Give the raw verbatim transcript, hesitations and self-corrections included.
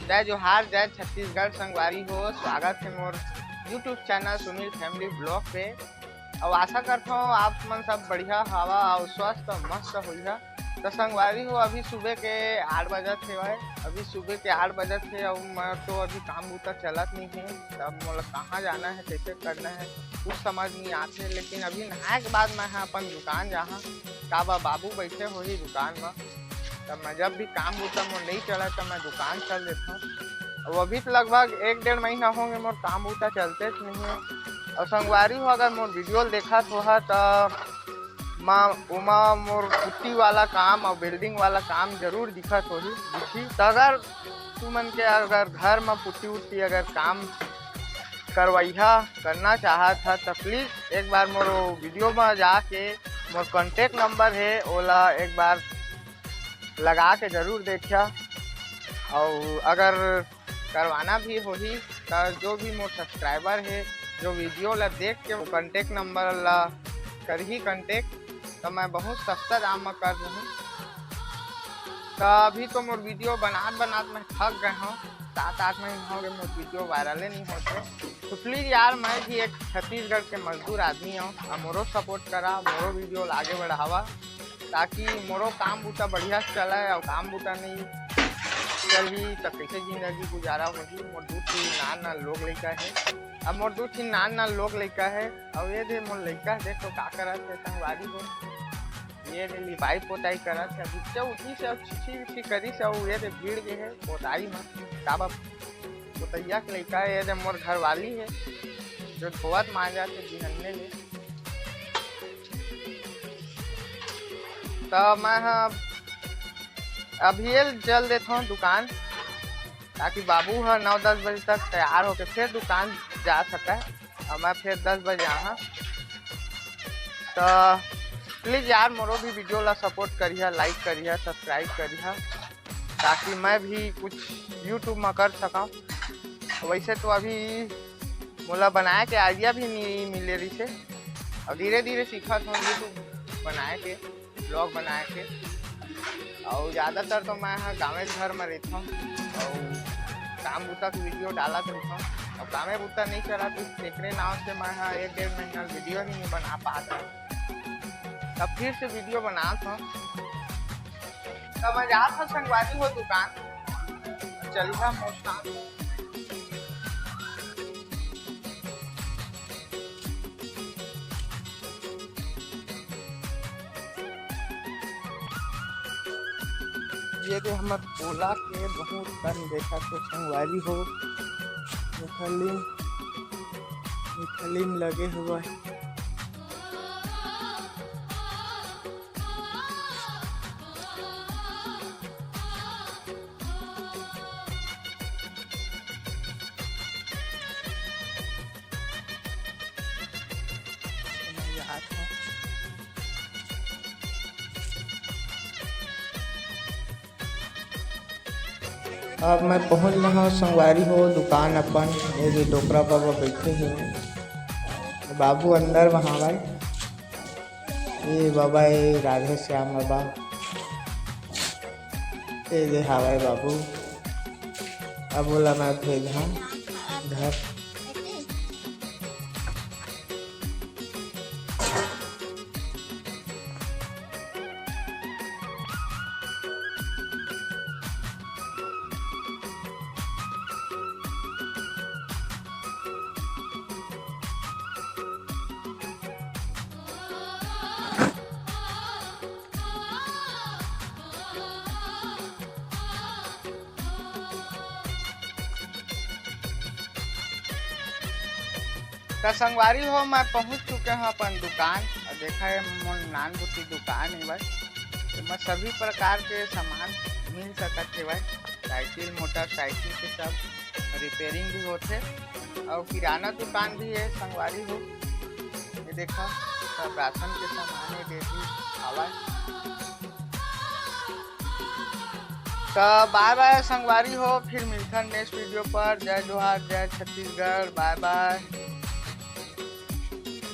जय जोहार, जय छत्तीसगढ़ संगवारी हो। स्वागत हे मोर YouTube channel Sunil family blog पे। अउ आशा करथव आप मन सब बढ़िया हवा अउ स्वस्थ अउ मस्त होइहा। त संगवारी हो, अभी सुबह के आठ बजत हेवय, अभी सुबह के आठ बजत हे अउ मैं तो अभी काम बूता चलत नइ हे, तब मोला कहाँ जाना हे, कैसे करना हे, कुछ समझ नइ आत हे। लेकिन अभी नहाए के बाद मैं ह अपन दुकान जाहा, काबर बाबू बैठे होही दुकान म। तब मैं जब भी काम बूता मोर नइ चला, तब मैं दुकान चल देथव। अउ अभी तो लगभग एक डेढ़ महीना होंगे मोर काम बूता चलते नहीं है। अउ संगवारी हो, अगर मोर वीडियो ल देखत होहा, त मा ओमा मोर पुट्टी वाला काम अउ वेल्डिंग वाला काम जरूर दिखत होही, दिखी। त अगर तुमन के अगर घर म पुट्टी उट्टी अगर काम करवइहा करना चाहत हा, त प्लीज एक बार मोर वीडियो म जाके मोर कॉन्टैक्ट नंबर हे, ओला एक बार लगा के जरूर देखिया। अउ अगर करवाना भी होही, त जो भी मोर सब्सक्राइबर हे, जो वीडियो ला देख के वो कॉन्टैक्ट नंबर ला करही कॉन्टैक्ट, त मैं बहुत सस्ता दाम म कर दूँगी। त अभी तो मोर वीडियो बनात बनात मैं थक गए हूँ, सात आठ महीना हो गए मोर वीडियो वायरले नहीं होते। तो प्लीज यार, मैं भी एक छत्तीसगढ़ के मजदूर आदमी हूँ, अब मोरो सपोर्ट करा, मोरो वीडियो ला आगे बढ़ावा, ताकि मोरो काम बूता बढ़िया से चले। अउ काम बूता नहीं चलही त कैसे जिंदगी गुजारा होही? मोर दू ठिन नान नान लोग लइका हे। अब मोर दू ठिन नान नान लोग लइका हे। अउ ये दे मोर लइका देख तो का करत हे संगवारी हो। ये दे लिपाई पोताई करत हे। अभी से उठी से अब छिछी विछी करी से अउ ये दे भीड़ गे हे पोताई म। काबर पोतैया के लइका हे, ये दे मोर घरवाली हे जो धोवत मांजत हे बिहन्ने ले। त मैं ह अभी चल देथव दुकान, ताकि बाबू ह नौ दस बजे तक तैयार होके फिर दुकान जा सके। अउ मैं फिर दस बजे आहा। त प्लीज यार, मोरो भी वीडियो ला सपोर्ट करिहा, लाइक करिहा, सब्सक्राइब करिहा, ताकि मैं भी कुछ YouTube म कर सकव। वैसे तो अभी मोला बनाए के आइडिया भी नहीं मिले रहिसे, अउ धीरे धीरे सीखत हूँ YouTube बनाए के, ब्लॉग बनाए के। अउ ज़्यादातर तो मैं ह गाँवे घर म रहिथव अउ काम बुता के वीडियो डालत रहिथव। अब कामे बुता नहीं चलत, तेकरे नाव से मैं ह एक डेढ़ महीना वीडियो ही नहीं बना पात रहा। तब फिर से वीडियो बनात हव। तब मैं जात हव संगवारी हो दुकान, चलिहा मोर साथ। ये दे हमर पोला के बहुत कन देखा तो संगवारी हो, मिथली, मिथली में लगे हुआ है। अब मैं पहुंच गए हूँ संगवारी हो दुकान अपन, ये जो डोकरा बाबा बैठे हुए हैं, बाबू अंदर में हवय। ये बाबा, ये राधे श्याम बाबा, ये जे हवय बाबू, अब ओला मैं भेजहूँ घर। त संगवारी हो, मैं पहुंच चुके हूं अपन दुकान। अउ देखा, ये मोर नान बुती दुकान हेवय, एमा सभी प्रकार के सामान मिल सकत हेवय, साइकिल, मोटरसाइकिल के सब रिपेयरिंग भी होथे। अउ किराना दुकान भी हे संगवारी हो, ये देखा, सब राशन के सामान हे, डेली आवय। त बाय बाय संगवारी हो, फिर मिलथन नेक्स्ट वीडियो पर। जय जोहार, जय छत्तीसगढ़, बाय बाय।